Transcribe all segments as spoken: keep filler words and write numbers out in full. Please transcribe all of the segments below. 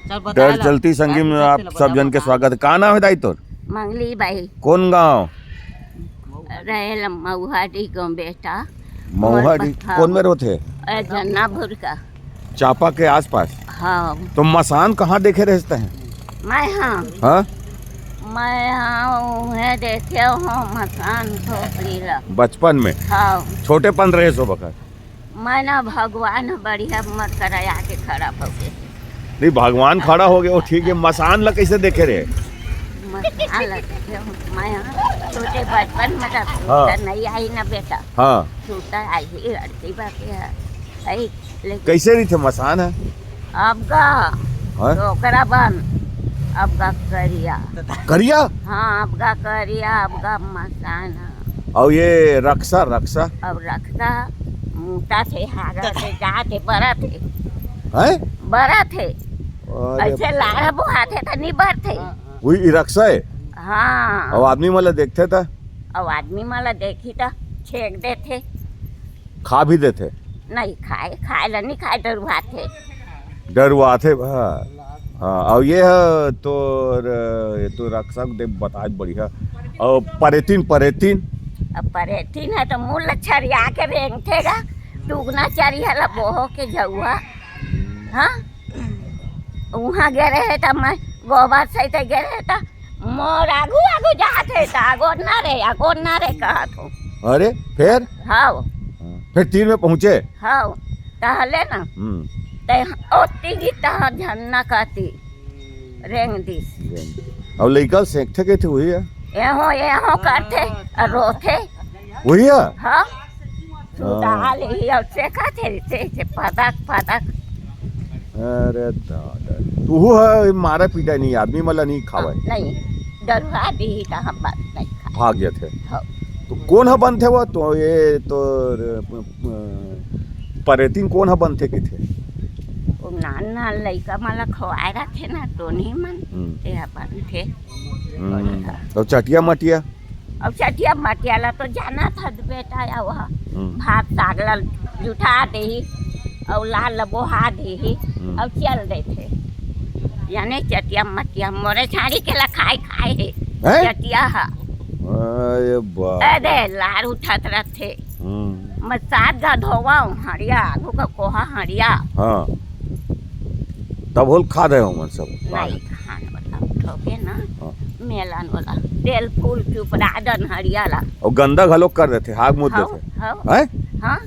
चल, बता डर ला। चलती संगी में आप सब जन के स्वागत। का नाम है दाई तोर? मंगली बाई। कौन गांव? रहेल मऊहाडी गांव बेटा। मऊहाडी। हाँ। कौन में रोथे? ए, जन्नापुर का। चांपा के आसपास? हाँ। तो मसान कहाँ देखे रहते हैं? मैं हाँ। हाँ? मैं हाँ, उहे देखे हो मसान झोपड़ी ला। बचपन में? हाँ। छोटेपन रहे सो बखत? मैं ना भगवान बढ़िया मत करा आके खड़ा होके। नहीं, भगवान खड़ा हो गए, वो ठीक है। मसान ला कैसे देखे रहे? मसान ला देखे हो, मैं हाँ, छोटे बचपन में जब हाँ। सूता नहीं आई ना बेटा। हाँ। सूता आई ही लड़की बाकी है। आई, लेकिन कैसे रही थे मसान है? अबगा, हाँ? डोकरा बन, अबगा करिया। करिया? हाँ, अबगा करिया, अबगा मसान। और ये रक्सा, रक्सा? अब रक्सा मोटा थे, हागा थे, जा थे, बड़ा थे। हैं? बड़ा थे। अरे ऐसे लाड़ा बुहाथे त नहीं बढ़ते। वही रक्सा है? हाँ। अब आदमी मन ला देखथे त? अब आदमी मन ला देखी त छेक देथे। खा भी देथे? नहीं खाए, खाए ला नहीं खाए, डरुआथे। डरुआथे, हाँ। हाँ, और ये है तो, ये तो रक्सा दे बताए बढ़िया। और परेतिन, परेतिन? अब परेतिन है तो मुल छरिया के रेंगथे गा, टुकना चरिया ला बोहो के जउहा। हाँ? उहाँ गे रहे त मैं गोबर सहित गे रहे त मोर आगू आगू जात हे त आगो ना रे, आगो ना रे कहत हो। अरे, फिर? हाँ। हाँ। फिर तीर में पहुँचे? हाँ। टहले ना। हम्म। ते ओती गी तहाँ झन्ना कहती रेंग दिस। रेंग। और लइका सेंकथे के थे वही है? एहो, एहो करथे, और रोथे। वही है? हाँ। सुधाल ही और सेंकथे, से, से पदक, पदक। अरे दादा, तू है मारा पीटा नहीं, आदमी मला नहीं खावे। नहीं, डरुआ दी ही त हम बात नहीं खाए। भाग जाथे। हाँ। तो कौन ह बनथे वो? तो ये तो, अ, परेतिन कौन ह बनथे किथे? वो नान नान लइका मला खवाए रखे ना, टोनी मन, हम्म। ते ह बनथे। हम्म। और चटिया मटिया? अब चटिया मटिया ला तो जाना था बेटा, या वह हम्म। भात साग ला जुठा देही, और लाल ला बोहा देही, हम्म। और चल देथे। यानी चटिया मटिया मोरे छाड़ी के ला खाए खाए हे। हैं? चटिया हा। अरे बाप। अरे लार उठत रहथे। हम्म। मैं सात गा धोवा हरिया, आगू का कोहा हरिया। हाँ। तब होल खा दे हो मन सब। नहीं खान वाला ठोके ना। हाँ। मेलन वाला। तेल फूल चुपड़ा दन हरिया ला। और गंदा घलो कर देथे, हाग मुद हाँ, देथे। हाँ। हैं? हाँ।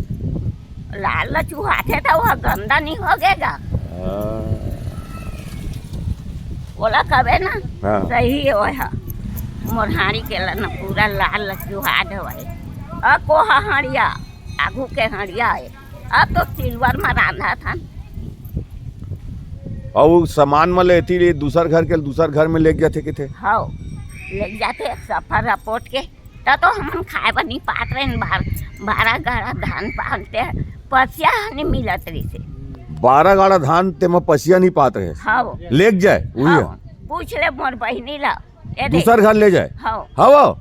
लाल ला चुहाथे त वो गंदा नहीं हो गेगा। हाँ। ओला कबे ना, हाँ। सही हे ओहा। मोर हाड़ी के ला ना पूरा लाल ला चुहा देवे। अ कोहा हरिया, आगू के हरिया हे। अब तो सिल्वर में रांधत हन। अउ सामान मन ल एती ले दूसर घर के दूसर घर में लेग जाथे किथे। हव, लेग जाथे सफर रपोट के। त तो हमन खाए बर नइ पात रहेन, बार-, बारह गाड़ा धान पान ते पसिया ह नइ मिलत रहिसे। बारह गाड़ा धान तेमा पसिया नइ पात रहे। हव। लेग जाए, उही ह। हव, पूछ ले मोर बहिनी ला। ए दे। दूसर घर ले जाए। हव। हव। हव।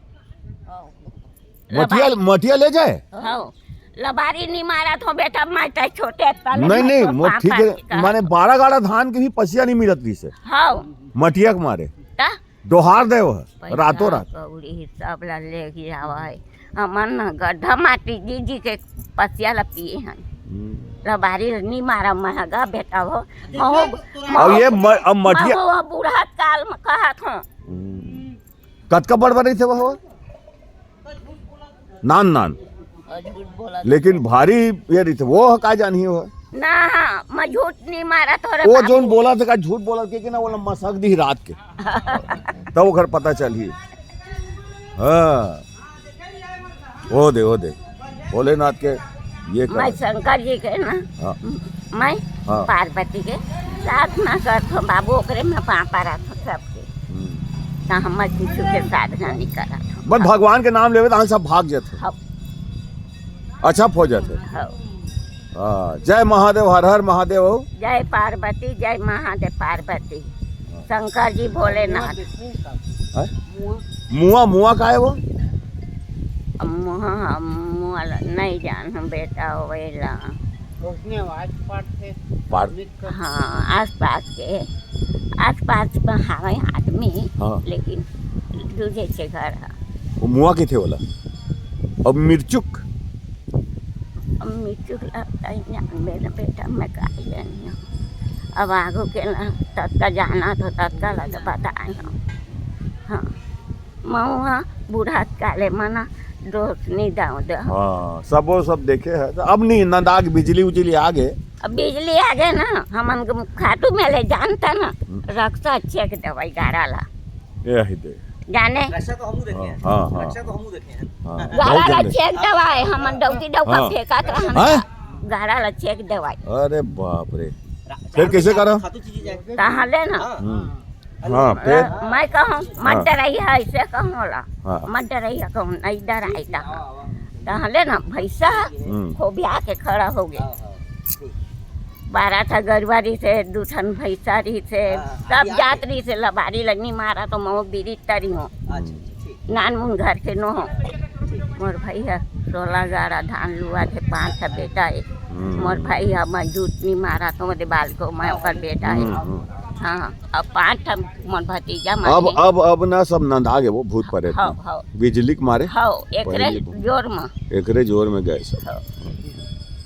मटिया, लबारी। मटिया ले जाए? हव। लबारी नइ मारत हो बेटा, मैं त छोटे तले नहीं, में नहीं, तो वो पापा ठीक है। जी का। माने बारह गाड़ा धान के भी पसिया नइ मिलत रहिसे। हव। मटिया के मारे। त? डोहार दे वो, पैसा रातों रात। कौड़ी सब ला ले गिरावा है। हमन न गड्ढा माटी जी जी के पसिया ला पिए हन। हम्म। लबारी ला नइ मारा महगा बेटा हो। महू, महू, अब ये म-, अब मटिया महू बूढ़ा काल में कहत हो। हम्म। कतका बड़ बड़ रहिथे वो? नान नान। लेकिन भारी ये रहिथे, वो ह का जानही हो। ना, मैं झूठ नइ मारत हो रे वो बाबू। जोन बोला थे का झूठ बोला के, के ना, वो मसक दी रात के। तब ओकर पता चलही। हाँ। ओ दे, ओ दे। भोलेनाथ के ये कर। मैं शंकर जी के ना, हाँ। मैं हाँ। पार्वती के साथ ना करत हो बाबू, ओकरे में पाँव परत हो सबके। हम्म। त हमर कुछु के साधना नइ करत हो। बस भगवान के नाम लेवे त हम सब भाग जाथे। हाँ। अच्छा हो जाथे। हाँ। हाँ, जय महादेव, हर हर महादेव। जय पार्वती, जय महादेव पार्वती। हाँ। शंकर जी भोलेनाथ। हैं? मुआ, मुआ का है वो? मुआ, मुआ ला नहीं जान हम बेटा, वेला। उसने आवाज पाठ थे। पाठ। हाँ, आसपास के। आसपास में हावय आदमी, हाँ। लेकिन दूजे से घर ह। वो मुआ के थे वाला। अब मिर्चुक? अब मिर्चुक ला तई जानबे न बेटा, मैं का जानी हूँ। अब आगू के ना ततका जाना तो ततका ला तो बताए हूँ। हाँ, महुआ बूढ़ा काले मना दोष नहीं दाऊ दे। हाँ, सबो सब देखे है। तो अब नहीं नंदाग बिजली उजली आ गए। अब बिजली आ गए ना, हमन के खाटू में ले जानता ना, हम्म। रक्षा अच्छे के दवाई गारा ला। यही दे। जाने? रक्षा तो हमू देखे हैं। हाँ, हाँ। रक्षा तो हमू देखे हैं। हाँ, गारा बहुत ला जल्दी। चेक दवाई, हमन डौकी डौका हाँ। फेंकत रहन। हाँ? गारा ला चेक दवाई। अरे बाप रे। रा-, फिर कैसे करा? खातू चीजी जाए। कहाँ ले ना? हाँ। हम्म। हाँ, फिर? मैं कहूँ, मत हाँ। डरइहा, ऐसे कहूँ ओला। हाँ। मत डरइहा कहूँ, नहीं डराई कहा। तहले ना भैंसा हम्म। खोबिया के खड़ा हो गए। हाँ, हाँ। बारह ठा गरुआ रहिसे, दू ठन भैंसा रहिसे, हाँ, हाँ। सब जात रहिसे, लबारी लगनी मारा तो महो बीरी तरी हो। अच्छा, अच्छा, ठीक। नान मुन घर के नो हो। ठीक। मोर भाई है, सोलह गारा धान लुआ थे, पाँच ठा बेटा है। हम्म। मोर भाई है, मैं जूत नहीं मारा तो मोदे बाल को मैं ओकर बेटा है। हम्म, हम्म। हाँ, अब पाँच ठा मोर भतीजा अब, माने। अब, अब ना सब नंदा गे वो भूत प्रेत हाँ, में। हाँ। बिजली के मारे। हाँ, एकरे पहले वो। जोर में। एकरे जोर में गए सब। हाँ।